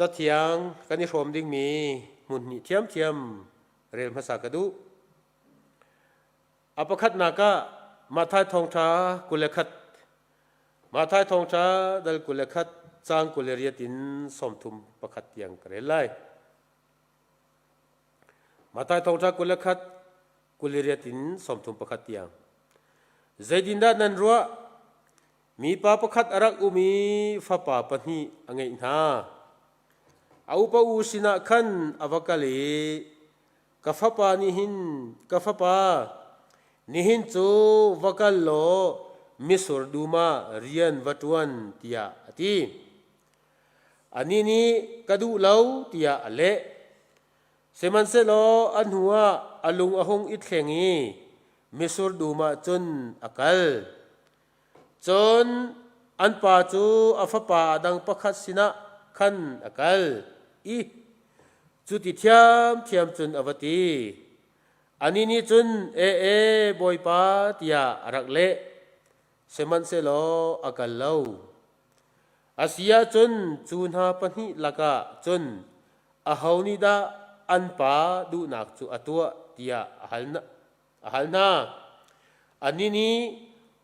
Cathiang kan i hrawm dingmi hmun hnih thiamthiam rel hmasa ka duh. A pakhatnak ah Matthai thawngṭha 21 Matthai thawngṭha dal 21 caang 28 in 31 tiang ka rel lai. Matthai thawngṭha 21 28 in 31 tiang. Zeitindah nan ruah? Mipa pakhat a rak um i fapa pahnih a ngeih hna. A upa u sinah khan a va kal i, Ka fapa nihin ka fapa, nihin cu va kal law mitsur dum ah rian va ṭuan, tiah a ti. Anih nih, Ka duh lo, tiah a leh. Sihmanhsehlaw a hnuah a lung a hung i thleng i mitsur dum ah cun a kal. Cun an pa cu a fapa a dang pakhat sinah khan a kal i cuti ṭhiamṭhiam cun a va ti. Anih nih cun, E e, bawipa, tiah a rak leh. Sihmanhsehlaw a kal lo. A si ahcun cu hna pahnih lakah cun aho nih dah an pa duhnak cu a tuah tiah a hal. A hal hna. Annih nih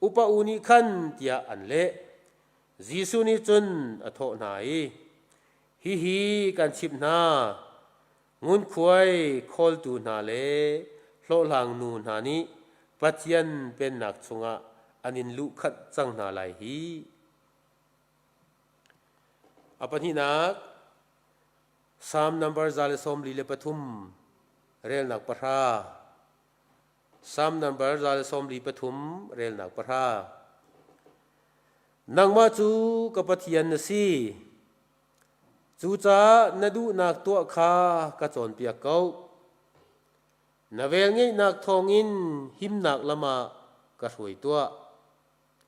upa u nih khan tiah an leh. Jesuh nih cun a thawh hna i, Hihi kan chimh hna, ngunkhuai khawltu hna le hlawhhlang nu hna nih Pathian Pennak chungah an in luhkhanh cang hna lai hih. A pahnihnak, Psalm number 143, relnak 10. Psalm number 143, relnak 10. Nangmah cu ka Pathian na si. Cucaah na duhnak tuah kha ka cawnpiak ko. Na velngeihnak thawngin himnak lam ah ka hruai tuah.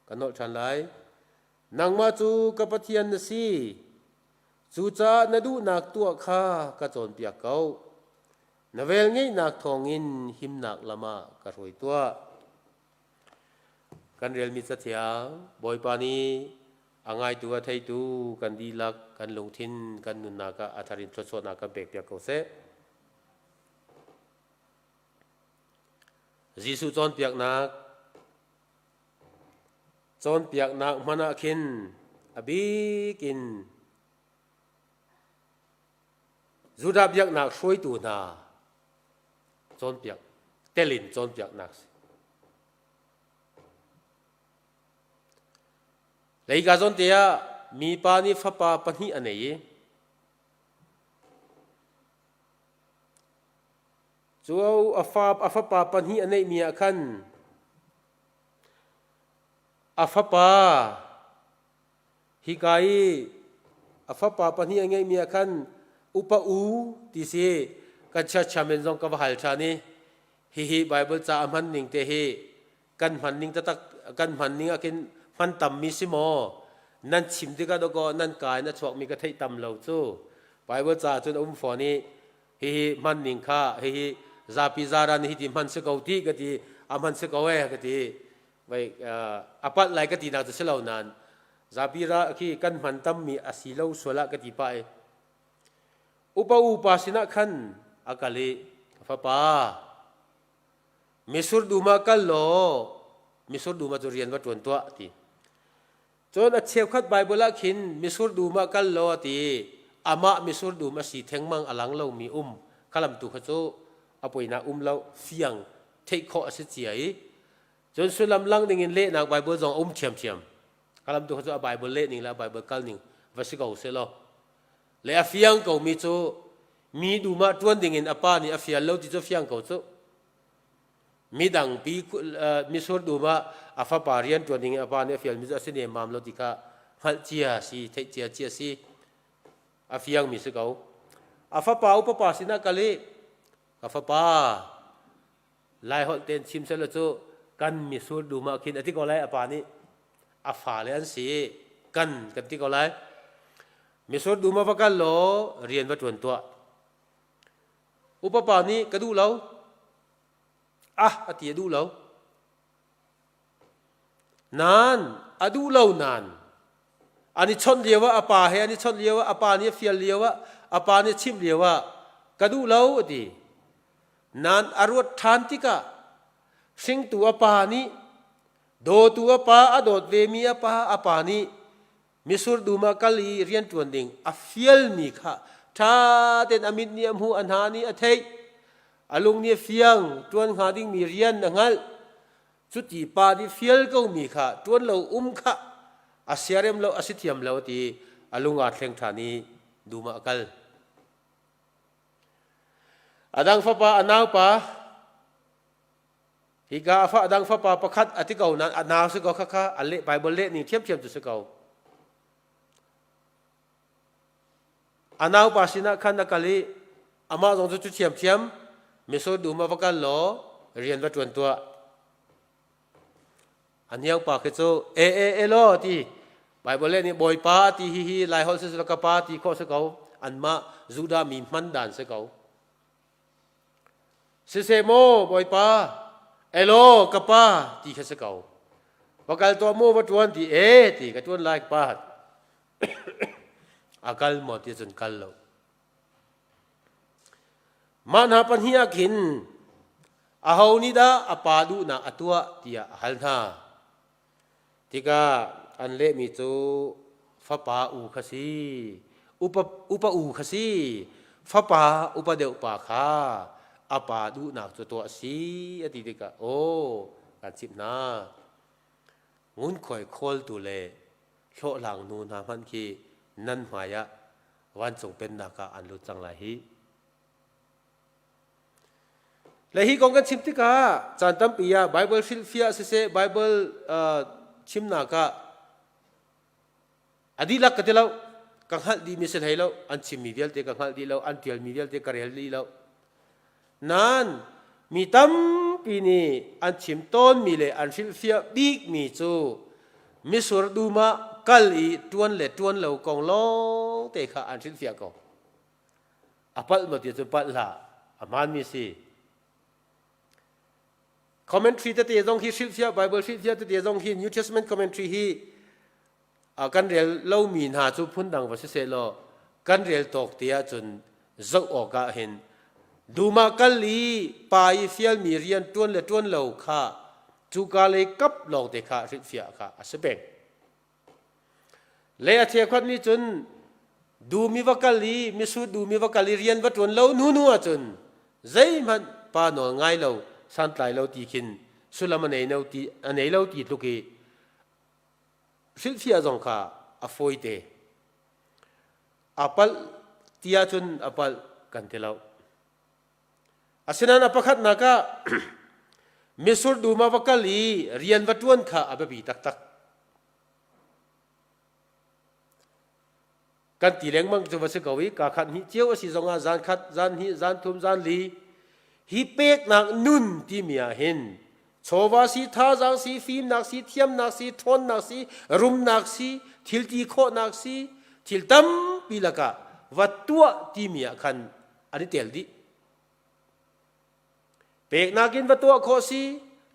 Ka nolh ṭhan lai. Nangmah cu ka Pathian na si. Cucaah na duhnak tuah kha ka cawnpiak ko. Na velngeihnak thawngin himnak lam ah ka hruai tuah. Kan relmi cathiang Bawipa nih a ngaitu a theitu kan dihlak kan lungthin kan nunnak ah a thar in thluachuahnak kan pekpiak ko seh. Jesuh cawnpiaknak Cawnpiaknak hmanh ah khin a bik in Judah biaknak hruaitu hna cawnpiak tel in cawnpiaknak si. Leika zawn te ah mipa nih fapa pahnih a nei i cu a fapa pahnih a neihmi ah khan A fapa hika i a fapa pahnih a ngeihmi ah khan upa u ti si kan church chairman zong ka va hal ṭhan i hihi Bible ca a hman ning te hi kan hman ning taktak kan hman ning ah khin hman tammi si maw nan chim tikah dawkaw nan ka in a chuakmi ka theih tam lo cu Bible ca cun a um fawn i hihi hman ning kha hihi zapi zaran hi ti hman si ko ti ka ti a hman si ko e ka ti vai a palh lai ka ti nak cu si lo nain zapi ra khi kan hman tammi a si lo sual ah ka ti pah i upa upa sinah khan a kal i fapa misur dum ah kal law misur dum ah cu rian va ṭuan tuah ti Cun a cheukhat Baibal ah khin misur dum ah kal law a ti. Amah misur dum a si thengmang a lang lomi um khalam tu kha cu a poinak um lo fiang theih khawh a si cia i cun sullam lang ding in lehnak Baibal zong a um ṭhiamṭhiam. Khalam tu kha cu a Baibal leh ning le a Baibal kal ning va si ko seh law. Le a fiang komi cu mi dum ah ṭuan ding in a pa nih a fial lo ti cu fiang ko cu. Midang pi misur dum ah a fapa rian ṭuan ding in a pa nih a fialmi cu a si nemmam lo ti kha hngalh cia si, theih cia cia si. A fiangmi si ko. A fapa upa pa sinah kal i ka fapa Laiholh tein chim selaw cu kan misur dum ah khin a ti ko lai a pa nih a fale an si i kan kan ti ko lai. Misur dum ah va kal law rian va ṭuan tuah. Upa pa nih ka duh lo. Ah a ti a duh lo. Nain a duh lo nain An i chawnh lio ah a pa he an i chawnh lio ah a pa nih a fial lio ah a pa nih a chimh lio ah ka duh lo a ti. Nain a ruat ṭhan tikah hringtu a pa nih dawtu a pa a dawt vemi a pa a pa nih misur dum ah kal i rianṭuan ding a fialmi kha ṭha tein a mit nih a hmuh a hna nih a theih a lung nih a fiang ṭuan hnga dingmi rian a hngalh cuti pa nih fial komi kha ṭuan lo um kha a siarem lo a si thiam lo ti a lung aa thleng ṭhan i dum ah a kal. A dang fapa a naupa Hika a fa dang fapa pakhat a ti ko nain a nau si ko khakha a leh Bible leh ning thiamthiam cu si ko. A naupa sinah khan a kal i amah zong cu cu thiamthiam misur dum ah va kal law rian va ṭuan tuah. A hniang pa khi cu e e e law ti Bible leh nih Bawipa ti hi hi Lai holh si ka pa ti khawh si ko anmah Judah mi hman dan si ko. Siseh maw Bawipa, elaw ka pa ti kha si ko. Va kal tuah mu va ṭuan ti e ti ka ṭuan lai pa. A kal maw ti cun kal lo. Mah hna pahnih ah khin aho nih dah a pa duhnak a tuah tiah a hal hna. Tikah an lehmi cu fapa u kha si, upa, upa u kha si, fapa upa deuh pa kha a pa duhnak cu tuah a si a ti tikah aw kan chimh hna. Ngunkhuai khawltu le hlawhhlang nu hna hmanh khi nan hmai ah vancung pennak ah an lut cang lai hih. Le hi kong kan chim tikah caan tampi ah Bible hrilhfiah siseh Bible chimnak ah a dihlak ka ti lo ka hngalh dihmi si hlei lo an chimmi vialte ka hngalh dih lo an tialmi vialte ka rel dih lo nain mi tampi nih an chim tawnmi le an hrilhfiah bikmi cu misur dum ah kal i ṭuan le ṭuan lo kong lawng te kha an hrilhfiah ko. A palh maw ti cu palh hlah. A hmaanmi si. Commentary tete zong hi hrilhfiah Bible hrilhfiah tete zong hi New Testament commentary hi kan rel lomi hna cu phundang va si seh law kan rel tawk te ahcun zoh awk ah hin dum ah kal i pa i fialmi rian ṭuan le ṭuan lo kha cuka lei kap lawng te kha hrilhfiah kha a si peng. Le a cheukhat nih cun dum i va kal i misur dum i va kal i rian va ṭuan lo hnu ahcun zeihmanh pa nawl ngai lo santlai lo ti khin sullam a nei lo ti a nei lo ti tluk i hrilhfiah zong kha a fawite. A palh ti ahcun a palh kan ti lo. Asinain a pakhatnak ah misur dum ah va kal i rian va ṭuan kha a biapi taktak. Kan ti lengmang cu va si ko i kaa khat hnih cio a si zongah zan khat, zan hnih, zan thum, zan li hi peknak nun timi ah hin chawva si, thazaang si, fimnak si, thiamnak si, ṭhawnnak si, rumnak si, thil ti khawhnak si, thil tampi lakah va tuah timi ah khan an i tel dih. Peknak in va tuah khawh si,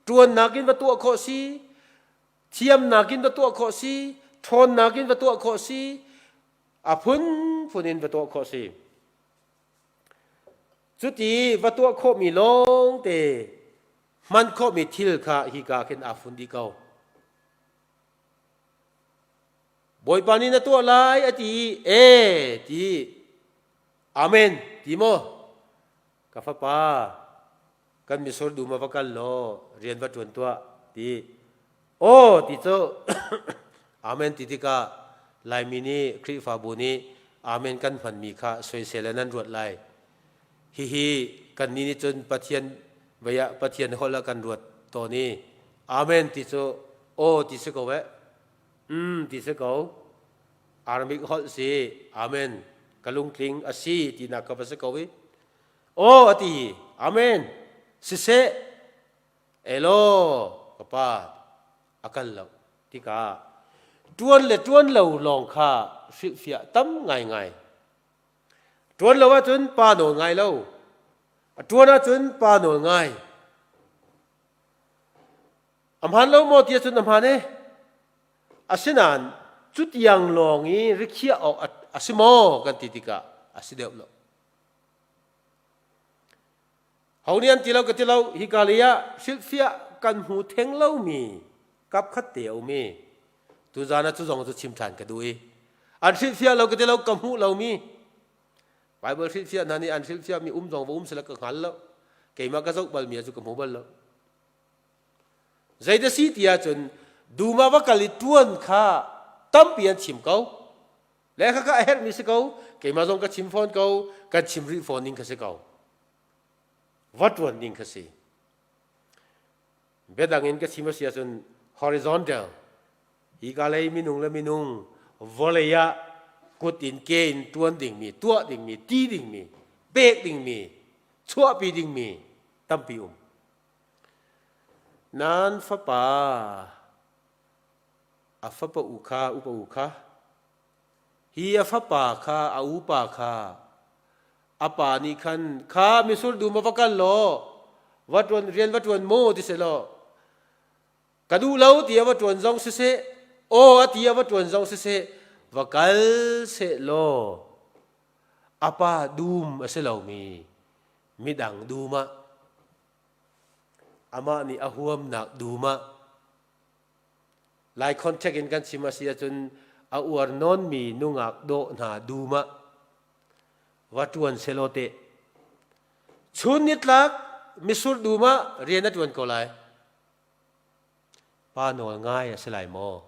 ṭuannak in va tuah khawh si, thiamnak in va tuah khawh si, ṭhawnnak in va tuah khawh si, a phunphun in va tuah khawh si. Cuti va tuah khawhmi lawngte hman khawhmi thil kha hika khin aa fun dih ko. Bawipa nih na tuah lai a ti i, e ti Amen ti maw? Ka fapa, kan misur dum ah va kal law rian va ṭuan tuah ti. Aw ti cu Amen ti tikah Laimi nih Khrihfabu nih Amen kan hmanmi kha soisel in an ruat lai. Hihi kannih nih cun Pathian vei ah Pathian holh ah kan ruat tawn i Amen ti cu aw ti si ko eh. Mm ti si ko. Aramik holh si Amen ka lungtling a si tinak ka va si ko i aw a ti Amen siseh elaw ka pa a kal lo tikah tuan le tuan lo lawng kha hrilhfiah tam ngaingai tuan lo ahcun pa nawl ngai lo a tuan ahcun pa nawl ngai a hmaan lo maw ti ahcun a hmaan e Asinain Cutiang lawng i rikhiah awk a si maw kan ti tikah a si deuh lo. Ho nih an ti lo ka ti lo, hika lei ah hrilhfiah kan hmu theng lomi kap khat te a um i tuzan ah cu zong cu chim ṭhan ka duh i an hrilhfiah lo ka ti lo, ka hmuh lomi Bible hrilhfiah hna nih an hrilhfiahmi um zong va um sila ka hngal lo. Keimah ka zoh balmi cu ka hmu bal lo. Zei da si ti ahcun duma va kal i ṭuan kha tampi an chim ko. Le khakha a herhmi si ko, keimah zong ka chim fawn ko, kan chim rih fawn ding kha si ko. Va ṭuan ding kha si. Biadang in ka chim a si ahcun horizontal, hika lei minung le minung vawlei ah kut in ke in ṭuan dingmi, tuah dingmi, ti dingmi, pek dingmi, chuahpi dingmi tampi um. Nan fapa a fapa u kha upa u kha hi a fapa kha a upa kha a pa nih khan kha misur dum ah va kal law va ṭuan rian va ṭuan mu ti seh law ka duh lo ti a va ṭuan zong siseh aw a ti a va ṭuan zong siseh va kal seh law a pa dum a si lomi midang dum ah amah nih a huamnak dum ah Lai contact in kan chim a si ahcun a uar nawnmi nungak dawh hna dum ah va ṭuan selaw teh. Chun nitlak misur dum ah rian a ṭuan ko lai. Pa nawl ngai a si lai maw?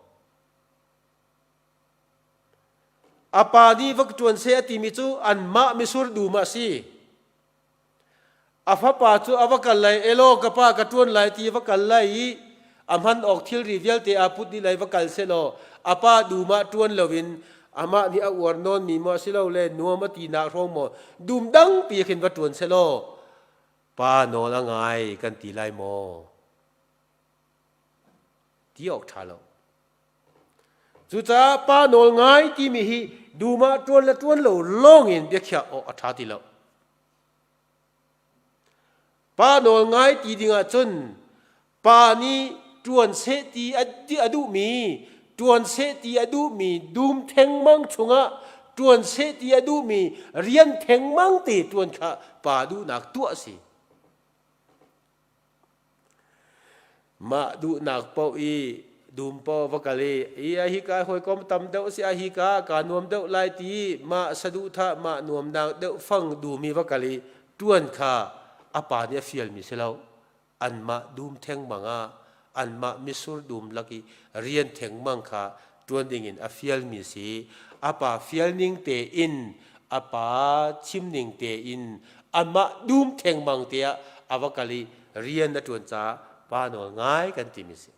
A pa nih va ṭuan seh a timi cu anmah misur dum ah a si. A fapa cu a va kal lai, elaw ka pa ka ṭuan lai ti a va kal lai i a hman awk thilri vialte aa put dih lai va kal sehlaw a pa dum ah ṭuan loin amah nih a uar nawnmi maw asilole nuam a tinak hrawng maw dum dangpi khin va ṭuan sehlaw pa nawl a ngai kan ti lai maw? Ti awk ṭha lo. Cucaah pa nawl ngai timi hi dum ah ṭuan le ṭuan lo lawngin biakhiah awk a ṭha ti lo. Pa nawl ngai ti dingah cun pa nih ṭuan seh ti a duhmi, ṭuan seh ti a duhmi dum thengmang chungah ṭuan seh ti a duhmi rian thengmang te ṭuan kha pa duhnak tuah a si. Mah duhnak paoh i dum paoh va kal i i a hika hawikom tam deuh si a hika kaa nuam deuh lai ti mah saduhthah mah nuamnak deuh fang dum i va kal i ṭuan kha a pa nih a fialmi si lo. Anmah dum thengmang ah anmah misur dum lak i rian thengmang kha ṭuan dingin a fialmi si. A pa fialning tein a pa chimning tein amah dum thengmang te ah a va kal i rian a ṭuan caah pa nawl ngai kan timi si.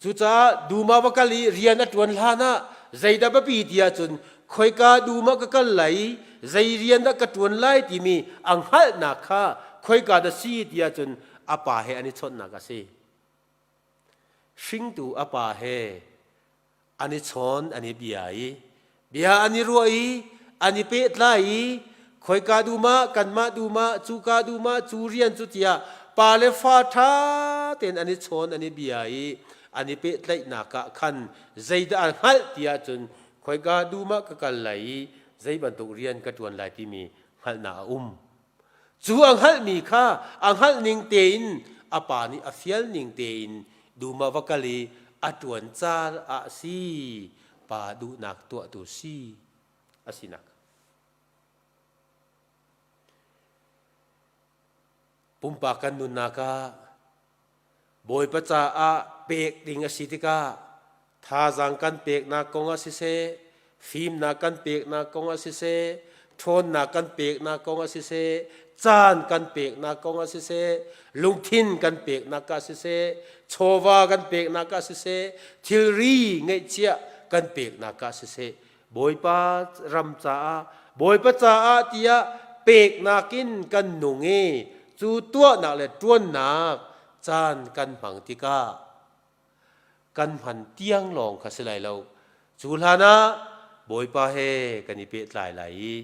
Cucaah dum ah va kal i rian a ṭuan hlan ah zeidah biapi ti ahcun khoika dum ah ka kal lai i zei rian dah ka ṭuan lai timi a hngalhnak kha khoika dah si ti ahcun a pa he an i chawnhnak a si. Hringtu a pa he an i chawn an i bia i bia an i ruah i an i pehtlai i khoika dum ah kanmah dum ah cuka dum ah cu rian cu tiah pa le fa ṭha tein an i chawn an i bia i an i pehtlaihnak ah khan zeidah an hngalh ti ahcun khoika dum ah ka kal lai i zei bantuk rian ka ṭuan lai timi hngalhnak a um. Cu a hngalhmi kha a hngalh ning tein a pa nih a fial ning tein dum ah va kal i a ṭuan caah a si, pa duhnak tuahtu si a sinak. Pumpak kan nunnak ah Bawipa caah pek ding a si tikah thazaang kan peknak kong ah siseh, fimnak kan peknak kong ah siseh, ṭhawnnak kan peknak kong ah siseh, caan kan peknak kong ah siseh, lungthin kan peknak ah siseh, chawva kan peknak ah siseh, thilri ngeihchiah kan peknak ah siseh, Bawipa ram caah, Bawipa caah tiah peknak in kan nung i cu tuahnak le ṭuannak caan kan hmang tikah kan hman tiang lawng kha si lai lo. Cu hlan ah Bawipa he kan i pehtlai lai i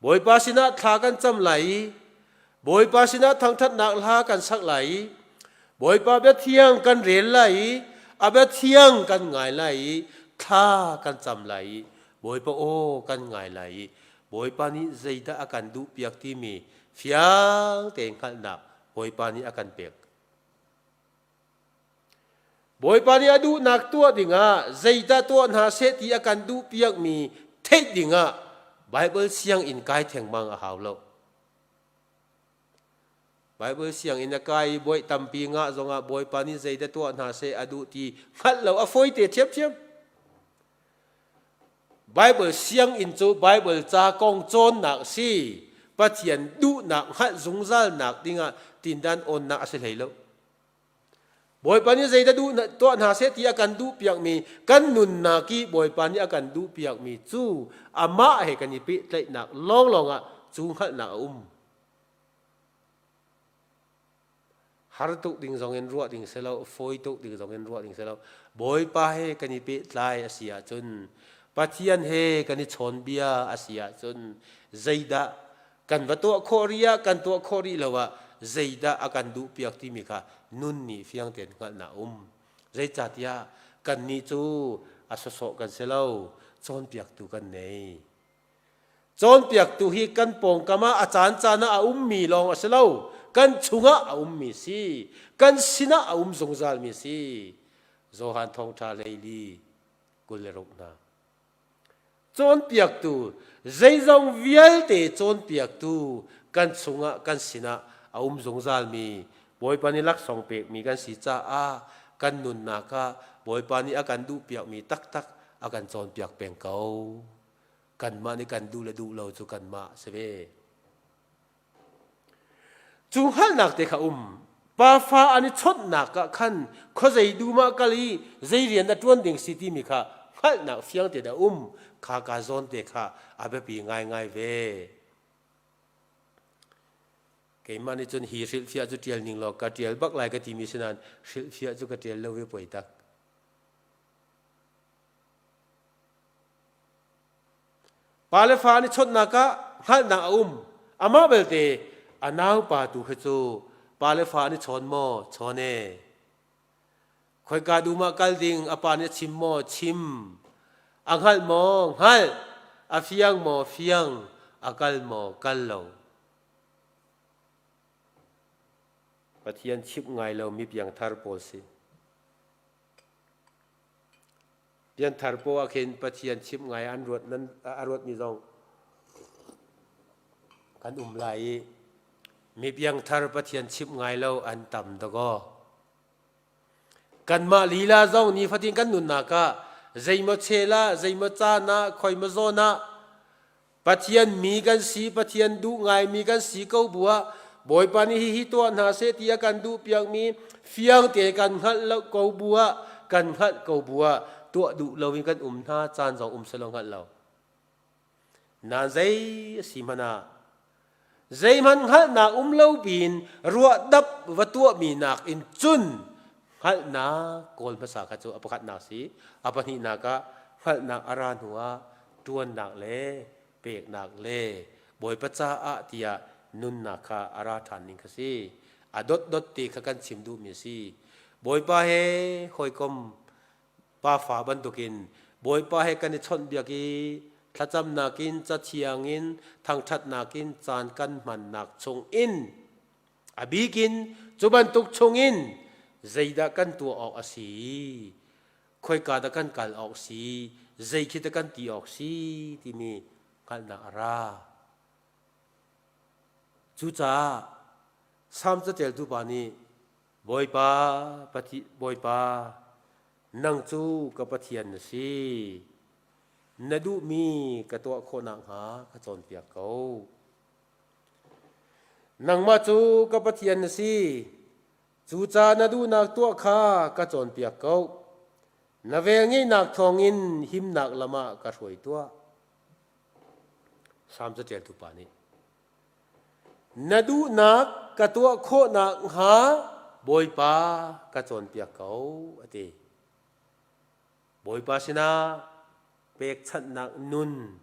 Bawipa sinah thla kan cam lai i Bawipa sinah thangṭhatnak hla kan sak lai i Bawipa biathiang kan rel lai i a bia thiang kan ngai lai i thla kan cam lai i Bawipa aw kan ngai lai i Bawipa nih zeidah a kan duhpiak timi fiang tein hngalhnak Bawipa nih a kan pek. Bawipa nih a duhnak tuah dingah zeidah tuah hna seh ti a kan duhpiakmi theih dingah Baibal sianginn kai thengmang a hau lo. Baibal sianginn a kai i bawi tampi ngah zongah Bawipa nih zeidah tuah hna seh a duh ti hngalh lo a fawite ṭhiamṭhiam. Baibal sianginn cu Baibal ca kong cawnnak si. Pathian duhnak hngalh zungzalnak dingah tindan awnnak a si hlei lo. Bawipa nih zeidah duh tuah hna seh ti a kan duhpiakmi kan nunnak i Bawipa nih a kan duhpiakmi cu amah he kan i pehtlaihnak lawnglawng ah cu hngalhnak a um. Har tuk ding zong in ruah ding si lo, fawi tuk ding zong in ruah ding si lo. Bawipa he kan i pehtlai a si ahcun, Pathian he kan i chawnbia a si ahcun, zeidah kan va tuah khawh rih ah, kan tuah khawh rih lo ah, zeidah a kan duhpiak timi kha nun nih fiang tein hngalhnak a um. Zeicahtiah kannih cu a sawsawh kan si lo, cawnpiaktu kan nei. Cawnpiaktu hi kan pawngkam ah a caancaan ah a ummi lawng a si lo. Kan chungah a ummi si. Kan sinah a um zungzalmi si. Johan Thawngṭha hleili 26 hna. Cawnpiaktu, zeizong vialte cawnpiaktu kan chungah kan sinah a um zungzalmi Bawipa nih laksawng pekmi kan si caah kan nunnak ah Bawipa nih a kan duhpiakmi taktak a kan cawnpiak peng ko. Kanmah nih kan duh le duh lo cu kanmah si ve. Cu hngalhnak te kha um. Pafa an i chawnhnak ah khan khuazei dum ah kal i zei rian a ṭuan ding si timi kha hngalhnak fiang tein a um. Kha ka zawn te kha a biapi ngaingai ve. Keimah nih cun hi hrilhfiah cu ṭial ning law ka ṭial bak lai ka timi si nain hrilhfiah cu ka ṭial lo i poi tak. Pa le fa an i chawnhnak ah hngalhnak a um. Amah belte a naupa tu khi cu pa le fa an i chawn maw? Chawn e. Khoika dum ah kal ding a pa nih a chim maw? Chim. A hngalh maw? Hngalh. A fiang maw? Fiang. A kal maw? Kal lo. Pathian chimh ngai lomi piangthar pawl si. Pianthar poah ah khin Pathian chimh ngai an ruat nan a ruatmi zong kan um lai i mi piangthar Pathian chimh ngai lo an tam dakaw. Kanmah lila zong nifatin kan nunnak ah zeimaw chel ah zeimaw caan ah khoimaw zawn ah Pathian mi kan si, Pathian duh ngaimi kan si ko bu ah Bawipa nih hihi tuah hna seh ti a kan duhpiakmi fiang te kan hngalh lo ko bu ah kan hngalh ko bu ah tuah duh loin kan um hna caan zong um selaw hngalh lo. Nan zei a si hmanh ah zeihmanh hngalhnak um lo piin ruahdap va tuahmi nakin cun hngalhnak kawl hmasa kha cu a pakhatnak si a pahnihnak ah hngalhnak a ra hnu ah ṭuannak le peknak le Bawipa caah tiah nunnak kha a ra ṭhan ning kha si. A dotdot te kha kan chim duhmi a si. Bawipa he hawikom pafa bantukin Bawipa he kan i chawnhbiak i thlacamnak in cathiang in thangṭhatnak in caan kan hmannak chung in A bik in cu bantuk chungin zeidah kan tuah awk a si, khoika dah kan kal awk si, zei khi dah kan ti awk si timi hngalhnak a ra. Cucaah Salm caṭialtu pa nih Bawipa, Bawipa, nang cu ka Pathian na si. Na duhmi ka tuah khawh nakhnga ka cawnpiak ko. Nangmah cu ka Pathian na si. Cucaah na duhnak tuah kha ka cawnpiak ko. Na velngeihnak thawngin himnak lam ah ka hruai tuah. Salm caṭialtu pa nih Na duhnak ka tuah khawh nakhnga Bawipa ka cawnpiak ko, a ti. Bawipa sinah pekchanhnak nun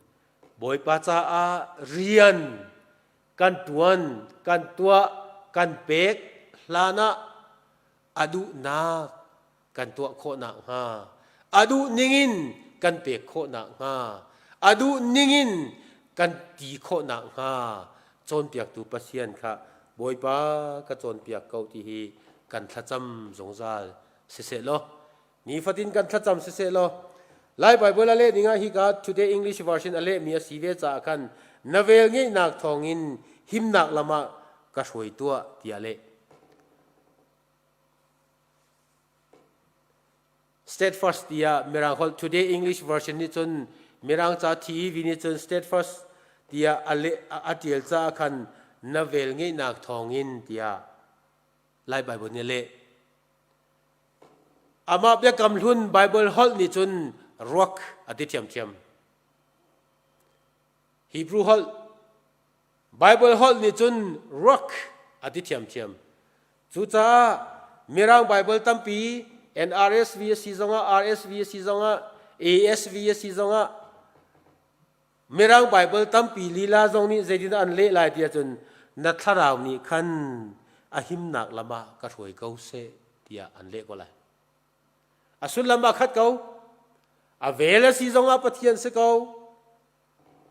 Bawipa caah rian kan ṭuan, kan tuah, kan pek hlanah a duhnak. kan tuah khawh nakhnga, a duh ningin kan pek khawh nakhnga, a duh ningin kan ti khawh nakhnga cawnpiaktu Pathian kha Bawipa ka cawnpiak ko ti hi kan thlacam zungzal siseh law nifatin kan thlacam siseh law Lai Bible a leh ning ah hika Today English version a lehmi a si ve caah khan na vel ngeihnak thawngin himnak lam ah ka hruai tuah tiah leh. Steadfast tiah Mirang holh Today English version nih cun Mirang ca TEV nih cun steadfast tiah a leh a tial caah khan na vel ngeihnak thawngin tiah Lai Bible nih a leh. Amah biakam hlun Baibal holh nih cun ruak a ti ṭhiamṭhiam. Hebrew holh Baibal holh nih cun ruak a ti ṭhiamṭhiam. Cucaah Mirang Baibal tampi NRSV a si zongah RSV a si zongah ASV a si zongah Mirang Baibal tampi lila zong nih zeitin an leh lai ti ahcun na thlarau nih khan a himnak lam ah ka hruai ko seh tiah an leh ko lai. A sullam aa khat ko. A vel a si zongah Pathian si ko.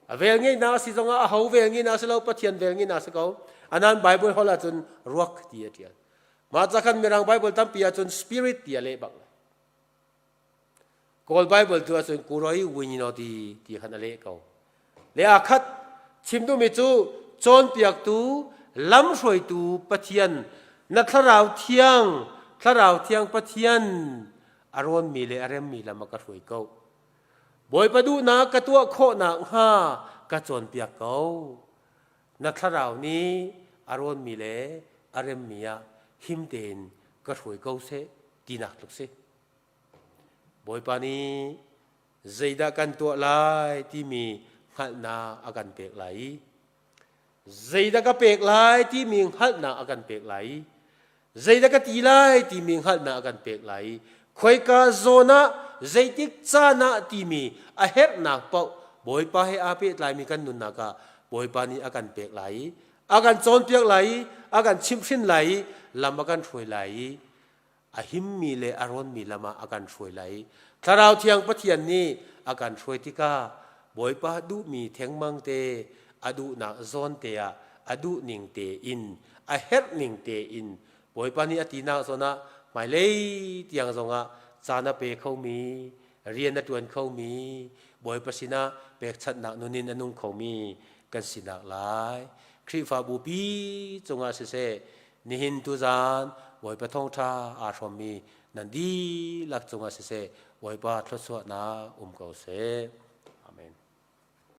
A vel ngeihnak a si zongah a ho vel ngeihnak si lo Pathian vel ngeihnak si ko. Anan Bible hol ahcun ruak ti a tial. Mah ca khan Mirang Bible tampi ahcun spirit ti a leh bak lai. Kawl Bible tu ahcun kuroi winino ti ti khan a leh ko. Le aa khat chim duhmi cu cawnpiaktu lamhruaitu Pathian na thlarau thiang thlarau thiang Pathian a rawnmi le a remmi lam a ka hruai ko. Bawipa duhnak ka tuah khawh nakhnga ka cawnpiak ko. Na thlarau nih a rawnmi le a remmi ah him tein ka hruai ko seh tinak tluk si. Bawipa nih zeidah kan tuah lai timi hngalhnak a kan pek lai i zeidah ka pek lai timi hngalhnak a kan pek lai i zeidah ka ti lai timi hngalhnak a kan pek lai i khoika zawn ah zeitik caan ah timi a herhnak paoh Bawipa he aa pehtlaimi kan nunnak ah Bawipa nih a kan pek lai i a kan cawnpiak lai i a kan chimhhrin lai i lam a kan hruai lai i a himmi le a rawnmi lam ah a kan hruai lai i Thlarau Thiang Pathian nih a kan hruai tikah Bawipa duhmi thengmang te a duhnak zawn te ah a duhning te in a herhning te in Bawipa nih a tinak zawn ah hmailei tiang zongah caan a pe khomi rian a ṭuan khomi Bawipa sinah pekchanhnak nun in a nung khomi kan sinak lai Khrihfabu pi cungah siseh nihin tuzaan Bawipa thawngṭha aa hrawmmi nan dihlak cungah siseh Bawipa thluachuahnak um ko seh.